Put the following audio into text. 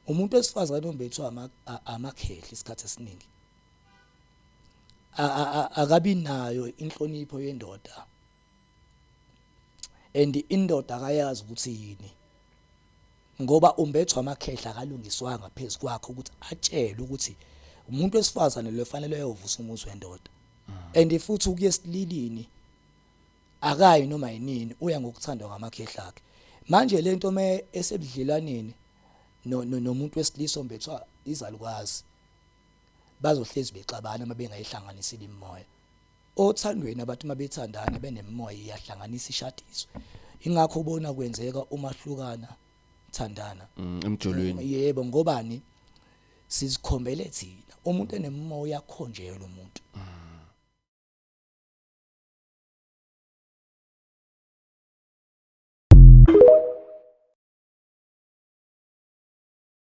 Umuntu wesifazane ombethwa amakhehla isikhathi esiningi akabi nayo inhlonipho yendoda, and indoda akayazi ukuthi yini, ngoba umbethwa amakhehla akalungiswanga phezulu kwakhe ukuthi atshele ukuthi umuntu wesifazane lo fanele uyovusa umuzi wendoda. And futhi ukuye esililini akayi noma yinini, uya ngokuthandwa ngamakhehla akhe. Manje lento me esebudlelwaneni nomuntu wesilisa ombethwa izalukazi, bazohlezi bexabana uma bengayihlanganisile imimoya. Othandweni abantu uma bethandana benemimoya iyahlanganisa ishadiswe. Ingakho ubona kwenzeka umahlukana thandana emjolweni. Yebo, ngobani sizikhombele thina. Umuntu enemimoya uyakhonjelwa umuntu.